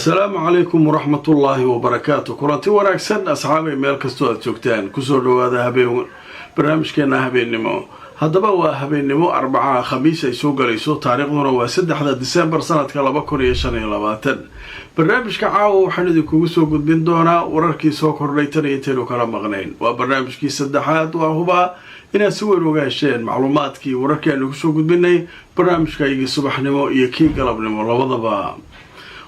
Asalaamu calaykum waraxmatullaahi wabarakaatu. Kulanti wanaagsan, asxaabay, meel kastoo aad joogtaan, kusoo dhawaada habeen barnaamijkeena habeennimo. Haddaba waa habeennimo Arbacaha, Khamiis ay soo galayso, taariikhduna waa 3-da Disembar sanadka 2025. Barnaamijka caawa waxaan idinkugu soo gudbin doonaa wararkii soo kordhay tan iyo intaynu kala maqnayn. Waa barnaamijkii saddexaad. Waa hubaa inaad si weyn uga hesheen macluumaadkii wararkii aanu kusoo gudbinay barnaamijkaygii subaxnimo iyo kii galabnimo labadaba.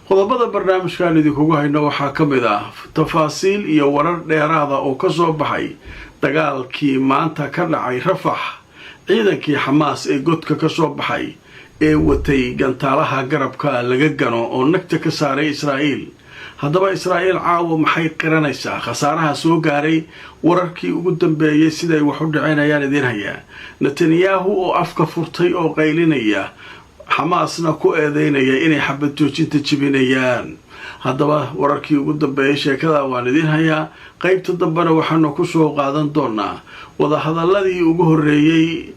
Qodobada barnaamijkaan idinkugu hayno waxaa ka mid ah tafaasiil iyo warar dheeraada oo kasoo baxay dagaalkii maanta ka dhacay Rafax. Ciidankii Xamaas ee godka kasoo baxay ee watay gantaalaha garabka laga gano oo nagta ka saaray Israa'iil, haddaba Israa'iil caawa maxay qiranaysaa? Khasaaraha soo gaaray, wararkii ugu dambeeyey, siday wax u dhaceen ayaan idiin hayaa. Netanyahu oo afka furtay oo qaylinaya, Xamaasna ku eedeynaya inay xabad joojinta jebinayaan, haddaba wararkii ugu dambeeyay sheekada waan idiin hayaa. Qeybta dambena waxaanu kusoo qaadan doonaa wadahadaladii ugu horreeyey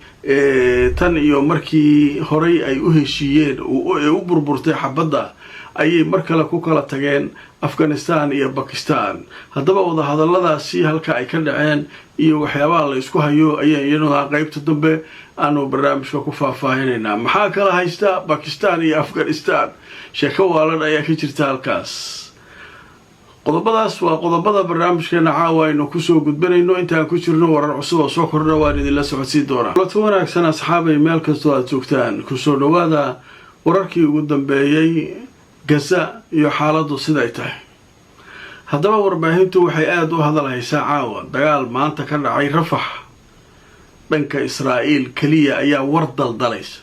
tan iyo markii horay ay u heshiiyeen ee u burburtay xabadda ayay mar kale ku kala tageen Afghanistan iyo Bakistan. Haddaba wadahadaladaasi halka ay ka dhaceen iyo waxyaabaha la isku hayo ayaan iyaduna qeybta dambe aanu barnaamijka ku faahfaahinaynaa. Maxaa kala haysta Bakistan iyo Afghanistan? Sheeko waalan ayaa ka jirta halkaas. Qodobadaas waa qodobada barnaamijkeena caawa aynu kusoo gudbanayno. Intaan ku jirno, warar cusub oo soo kordha waan idinla socodsiin doonaa. Kulanti wanaagsan, asxaabay, meel kastoo aad joogtaan, kusoo dhawaada wararkii ugu dambeeyey Gaza iyo xaaladdu siday tahay. Haddaba warbaahintu waxay aada u hadalhaysaa caawa dagaal maanta ka dhacay Rafax. Dhanka Israa'iil keliya ayaa war daldalaysa.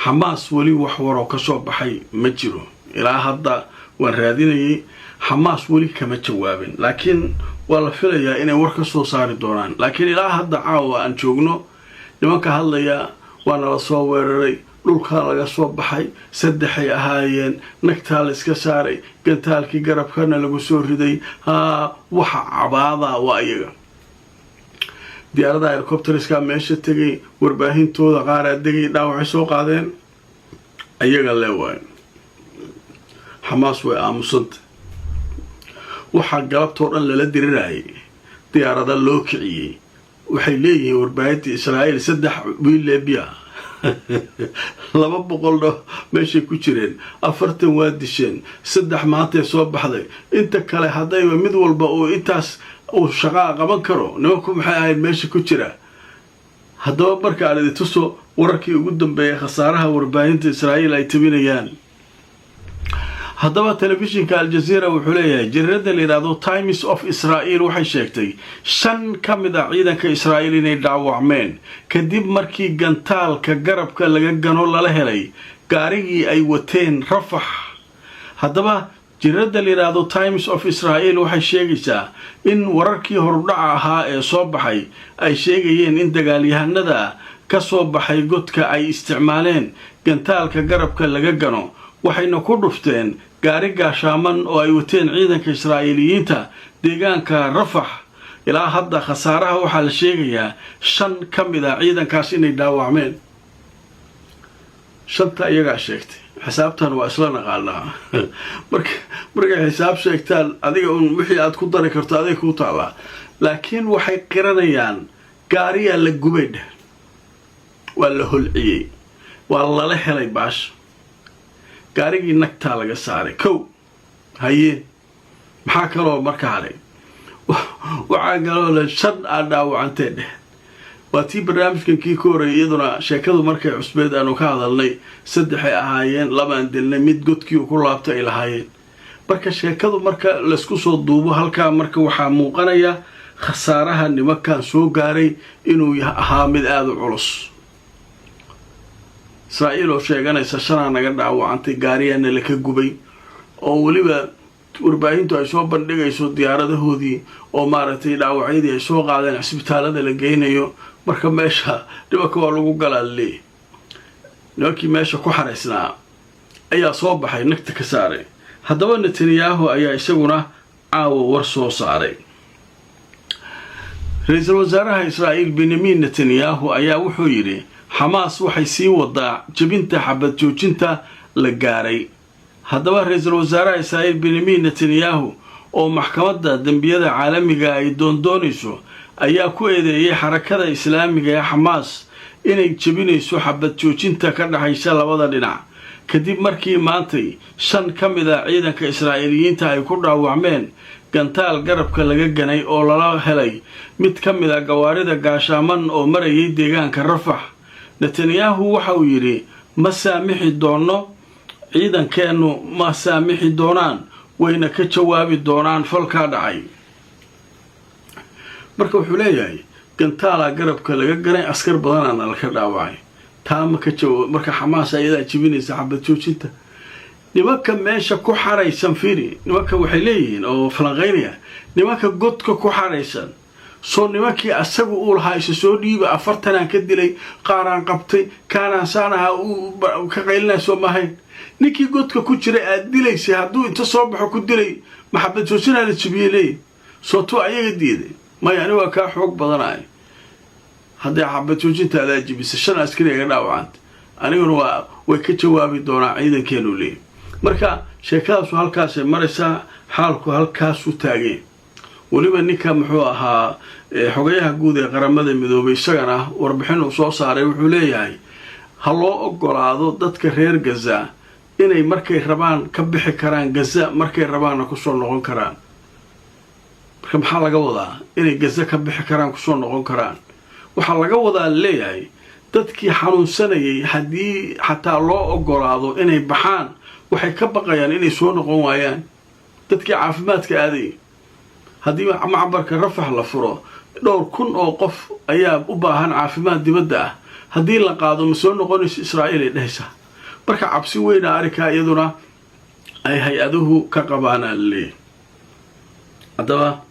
Xamaas weli wax waroo ka soo baxay ma jiro. Ilaa hadda waan raadinayay, Xamaas weli kama jawaabin, laakiin waa la filayaa inay war ka soo saari doonaan. Laakiin ilaa hadda caawa aan joogno, nimanka hadlaya waana la soo weeraray, dhulkaa laga soo baxay, saddexay ahaayeen, nagtaa la iska saaray, gantaalkii garabkana lagu soo riday. Haa, waxa cabaadaa waa iyaga. Diyaaradaha helicopterska meesha tegay, warbaahintooda qaaraa degay, dhaawacay soo qaadeen, ayaga lee waayo. Xamaas way aamusanta. Waxaa galabtoo dhan lala dirirayay, diyaarada loo kiciyey, waxay leeyihiin warbaahinta Israa'iil saddex wiil lebiya, 200-na meeshay ku jireen, 40 waa disheen, saddex maantay soo baxday. Inta kale haddayba mid walba uu intaas uu shaqaa qaban karo, nimanku maxay ahayd meesha ku jira? Haddaba marka aan idin tuso wararkii ugu dambeeyay khasaaraha warbaahinta Israa'iil ay tabinayaan. Haddaba telefishinka Aljazeera wuxuu leeyahay jariirada la yidhaahdo Times of Israel waxay sheegtay shan ka mid ah ciidanka Israa'iil inay dhaawacmeen kadib markii gantaalka garabka laga gano lala helay gaarigii ay wateen Rafax. Haddaba jariirada la yidhaahdo Times of Israel waxay sheegaysaa in wararkii horudhaca ahaa ee soo baxay ay sheegayeen in dagaalyahanada ka soo baxay godka ay isticmaaleen gantaalka garabka laga gano, waxayna ku dhufteen gaari gaashaaman oo ay wateen ciidanka Israa'iiliyiinta deegaanka Rafax. Ilaa hadda khasaaraha waxaa la sheegayaa shan ka mid ah ciidankaas inay dhaawacmeen. Shanta iyagaa sheegtay, xisaabtan waa isla naqaanaa. Markay xisaab sheegtaan, adiga un wixii aad ku dari karto aday kuu taallaa. Laakiin waxay qiranayaan gaariyaa la gubay dheh, waa la holciyey, waa lala helay baasha, gaarigii nagtaa laga saaray. Kow haye, maxaa kaloo marka hadhay? Waxaa kaloo le shan aad dhaawacantee dheh. Waa tii barnaamijkan kii ka horreeyay iyaduna sheekadu markay cusbeed aanu ka hadalnay, saddexay ahaayeen, labaan dilnay, mid godkii ku laabtay ay lahaayeen. Marka sheekadu marka laysku soo duubo halkaa, marka waxaa muuqanaya khasaaraha nimankan soo gaaray inuu ahaa mid aada u culus. Israa'iil oo sheeganaysa shanaa naga dhaawacantay, gaariyaana laka gubay, oo weliba warbaahintu ay soo bandhigayso diyaaradahoodii oo maaragtay dhaawacyadii ay soo qaadeen cisbitaalada la geynayo. Marka meesha dhibanka waa lagu galaa laleeyahy. Nimankii meesha ku xaraysnaa ayaa soo baxay, nagta ka saaray. Haddaba Netanyahu ayaa isaguna caawa war soo saaray. Ra-iisul wasaaraha Israa'iil Benyamin Netanyahu ayaa wuxuu yidhi: Xamaas waxay sii wadaa jebinta xabad joojinta la gaaray. Haddaba ra-iisul wasaaraha Israa'iil Benyamin Netanyahu oo maxkamadda dembiyada caalamiga ay doondoonayso ayaa ku eedeeyay xarakada Islaamiga ee Xamaas inay jebinayso xabad joojinta ka dhexaysa labada dhinac, kadib markii maantay 5 ka mid a ciidanka Israa'iiliyiinta ay ku dhaawacmeen gantaal garabka laga ganay oo lala helay mid ka mid a gawaarida gaashaaman oo marayay deegaanka Rafax. Netanyahu waxa uu yidhi: "Ma saamixi doono, ciidankeennu ma saamixi doonaan, wayna ka jawaabi doonaan falkaa dhacay." Marka wuxuu leeyahay gantaalaa garabka laga ganay, askar badanaana laka dhaawacay. Taa ma ka jawaab. Marka Xamaas ayadaa jebinaysa xabad joojinta. Nimanka meesha ku xaraysan, fiiri, nimanka waxay leeyihiin oo falanqaynaya, nimanka godka ku xaraysan soo nimankii asagu uu lahaa isa soo dhiiba, 40-aan ka dilay, qaaraan qabtay, kaanaan saan ahaa, uu ka qaylinaya, soo maahayn? Ninkii godka ku jiray aad dilaysay hadduu inta soo baxo ku dilay, maxabad joojinaa la jebiyey leeyihin? Soo tuu ayaga diiday maya, ani waa kaa xoog badanay, hadday xabad joojinta adaa jebisa, 5 askari iga dhaawacanta, aniguna waa way ka jawaabi doonaa ciidankeenu leeyahy. Marka sheekadaasu halkaasay maraysaa, xaalku halkaasuu taageen. Weliba ninka muxuu ahaa, xogayaha guud ee Qaramada Midoobay, isagana warbixin uu soo saaray wuxuu leeyahay ha loo ogolaado dadka reer Gaza inay markay rabaan ka bixi karaan Gaza, markay rabaanna kusoo noqon karaan. Marka maxaa laga wadaa inay Gaza ka bixi karaan, kusoo noqon karaan? Waxaa laga wadaa leeyahay dadkii xanuunsanayay haddii xataa loo ogolaado inay baxaan, waxay ka baqayaan inay soo noqon waayaan. Dadkii caafimaadka aaday, haddii macbarka Rafax la furo, dhowr kun oo qof ayaa u baahan caafimaad dibadda ah. Haddii la qaado, ma soo noqonayso Israa'iil, ay dhehaysaa. Marka cabsi weyna arrinkaa iyaduna ay hay-aduhu ka qabaanaa laleeyahy. Haddaba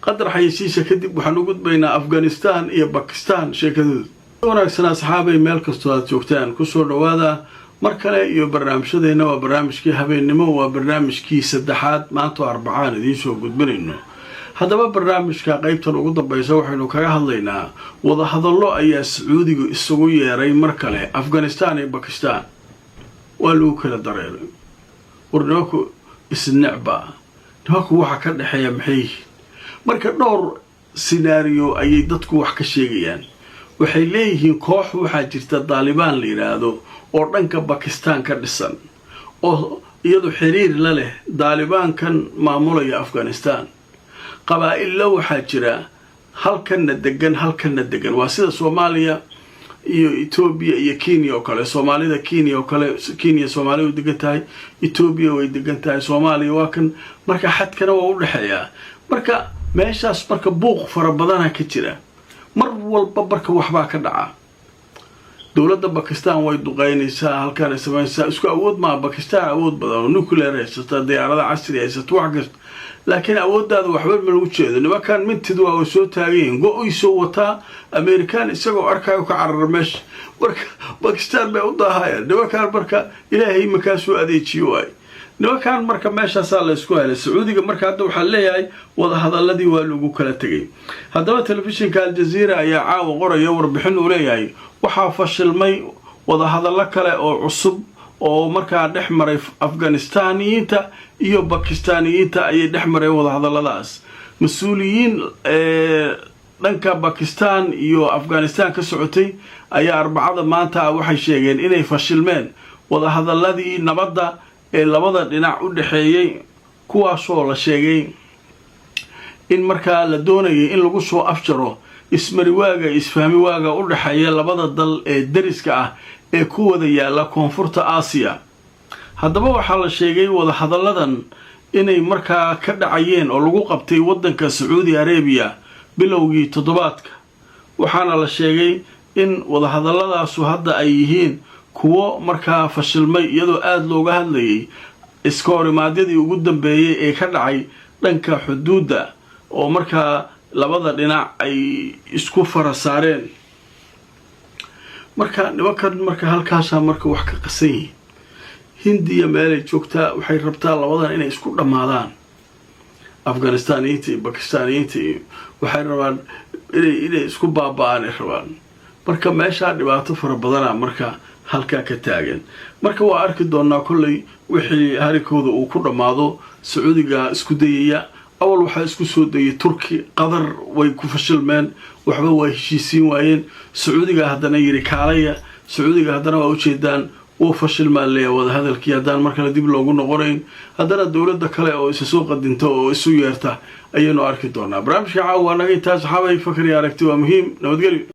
qadar xayeysiisa kadib waxaan u gudbaynaa Afghanistan iyo Bakistan sheekadooda. Wanaagsan asxaabay, meel kastoo aad joogtaan, kusoo dhawaada mar kale iyo barnaamijyadeenna. Waa barnaamijkii habeennimo, waa barnaamijkii saddexaad maantoo Arbacaan idiin soo gudbinayno. Haddaba barnaamijka qaybtan ugu dambaysa waxaynu kaga hadlaynaa wadahadallo ayaa Sacuudigu isugu yeeray mar kale Afghanistan iyo Bakistan. Waa lagu kala dareeray. War nimanku isnecba, nimanku waxa ka dhexeeya maxay yihiin? Marka dhowr scenario ayay dadku wax ka sheegayaan. Waxay leeyihiin koox waxaa jirta Daalibaan la yidhaahdo oo dhanka Bakistan ka dhisan oo iyadu xiriir la leh Daalibaankan maamulaya Afghanistan. Qabaa-illa waxaa jira halkanna degan, halkanna degan. Waa sida Soomaaliya iyo Etoobiya iyo Kenya oo kale. Soomaalida Kenya oo kale, Kenya Soomaaliya way degan tahay, Etoobiya way degan tahay, Soomaaliya waa kan. Marka xadkana waa u dhexeeyaa. Marka meeshaas marka buuq fara badana ka jira mar walba. Marka waxbaa ka dhaca. Dowladda Bakistan way duqeynaysaa, halkaanay samaynaysaa. Isku awood maa. Bakistan awood badan oo nuclear haysata, diyaarada casri haysata, wax kasta, laakiin awooddaada waxba ma lagu jeedo. Nimankan mintid waa soo taaganyihin, go-iisoo wataa American isagoo arkaayo ka carara meesha. Marka Bakistan bay u daahayaan nimankan. Marka Ilaahay makaasuu adeejiyo waay nimankan. Marka meeshaasaa la isku helay Sacuudiga. Marka hadda waxaa leeyahay wadahadaladii waa lagu kala tegay. Haddaba telefishinka Aljaziira ayaa caawa qoraya warbixin uu leeyahay waxaa fashilmay wadahadallo kale oo cusub oo markaa dhex maray Afghanistaaniyiinta iyo Bakistaaniyiinta ayay dhex mareen wadahadalladaas. Mas-uuliyiin dhanka Bakistan iyo Afghanistan ka socotay ayaa Arbacada maanta waxay sheegeen inay fashilmeen wadahadaladii nabadda ee labada dhinac u dhexeeyey, kuwaasoo la sheegay in markaa la doonayay in lagu soo afjaro ismariwaaga, isfahmi waaga u dhexeeya labada dal ee deriska ah ee ku wada yaala koonfurta Aasiya. Haddaba waxaa la sheegay wadahadalladan inay markaa ka dhacayeen oo lagu qabtay waddanka Sacuudi Arabiya bilowgii toddobaadka, waxaana la sheegay in wadahadalladaasu hadda ay yihiin kuwo markaa fashilmay, iyadoo aada looga hadlayay iska horimaadyadii ugu dambeeyey ee ka dhacay dhanka xuduudda oo markaa labada dhinac ay isku fara saareen. Marka nimankan marka halkaasaa marka wax ka qasan yihiin. Hindiya meelay joogtaa waxay rabtaa labadan inay isku dhammaadaan, Afghanistaaniyiinta iyo Bakistaaniyiinta, iyo waxay rabaan inay isku baaba-aan ay rabaan. Marka meeshaa dhibaato fara badana marka halkaa ka taagan. Marka waa arki doonaa kolley wixii harikooda uu ku dhammaado. Sacuudiga isku dayaya, awal waxaa isku soo dayay Turki, Qatar, way ku fashilmeen, waxba waa heshiisiin waayeen. Sacuudiga haddana yidhi kaalaya. Sacuudiga haddana waa ujeedaan, wuu fashilmaa leeya wadahadalkii. Haddaan mar kale dib loogu noqonayn, haddana dowladda kale oo isa soo qadinta oo isu yeerta ayaynu arki doonaa. Barnaamijka caawa waa naga intaas, saxaabay. Fakri aragti waa muhiim. Nabadgelyo.